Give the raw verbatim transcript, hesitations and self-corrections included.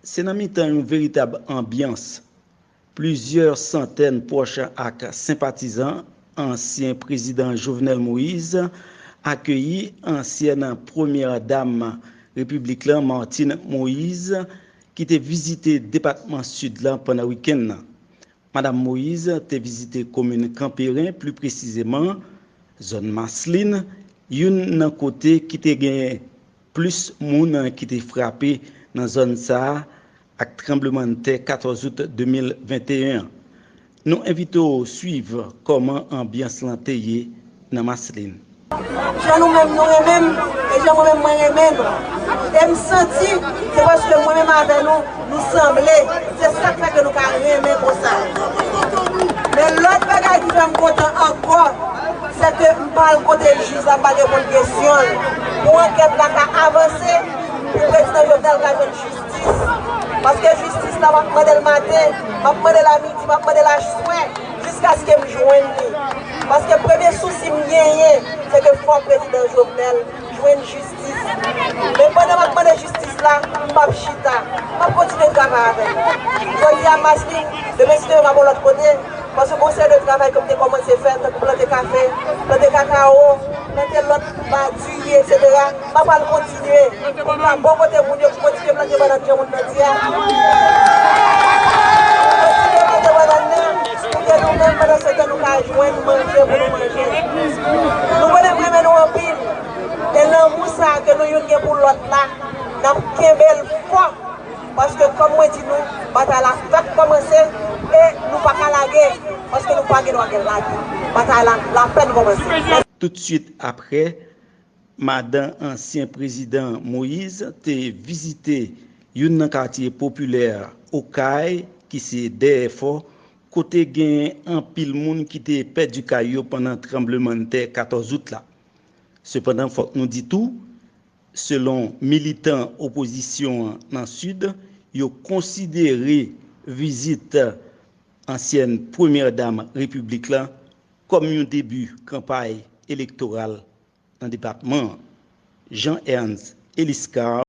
Se nan mitan yon veritab anbyans, plizyè santèn pwòch ak senpatizan ansyen prezidan Jovenel Moïse akeyi ansyèn premyè dam repiblik la, Martine Moïse, ki te vizite depatman Sid la pandan wikenn nan. Madam Moïse te vizite komin Kanperen, pli presizeman zòn Maslin, youn nan kote ki te gen plis moun ki te frape nan zòn sa a ak tranblemanntè katòz out de mil venteyen an. Nou envite w swiv kòman anbyans lan te ye nan Maslin. Jan nou menm nou renmen m, e jan mwen menm mwen renmen nou. E m santi, se paske mwen menm avè nou, nou sanble. Se sa k fè ke nou ka renmen konsa. Men lòt bagay ki fè m kontan ankò, se ke m pa al kote jij la, m pa reponn kesyon l. Pou ankèt la ka avanse, pou prezidan Jovenel ka jwenn jistis. Paske jistis la, m ap mande l maten, m ap mande l a midi, m ap mande l a swè, jiskaske m jwenn li. Paske premye sousi m genyen, se ke fò prezidan Jovenel jwenn jistis. Men pandan m ap mande jistis la, m p ap chita. M ap kontinye travay avè l. Jodi a, Maslin, demen si Dye vle, m ap yon lòt kote. Paske gon seri de travay ke m te kòmanse fè, tankou plante kafe, plante kakawo, plante lòt ba, diye, etsetera. M ap pral kontinye. Pou m ka bò kote moun yo, pou kontinye plante bannann jan moun nan di a. Kontinye plante bannann nan, pou ke nou menm, pandan se tan, nou ka jwenn manje pou nou manje. Nou konnen m renmen nou anpil. E lanmou sa a ke nou youn gen pou lòt la, n ap kenbe l fò. Paske, kòm mwen di nou, batay la fèk kòmanse e nou pa ka lage, paske nou pa gen dwa gen lage. Batay la, l apèn kòmanse. Toutswit apre, madan ansyen prezidan Moïse te vizite youn nan katye popilè Okay, ki se Dèyèfò, kote gen anpil moun ki te pèdi kay yo pandan tranblemanntè katòz out la. Sepandan, fòk nou di tou, selon militan opozisyon an nan Sid, yo konsidere vizit ansyèn premyè dam repiblik la kòm yon debi kanpay elektoral nan depatman an. Jean Ernst Eliscar,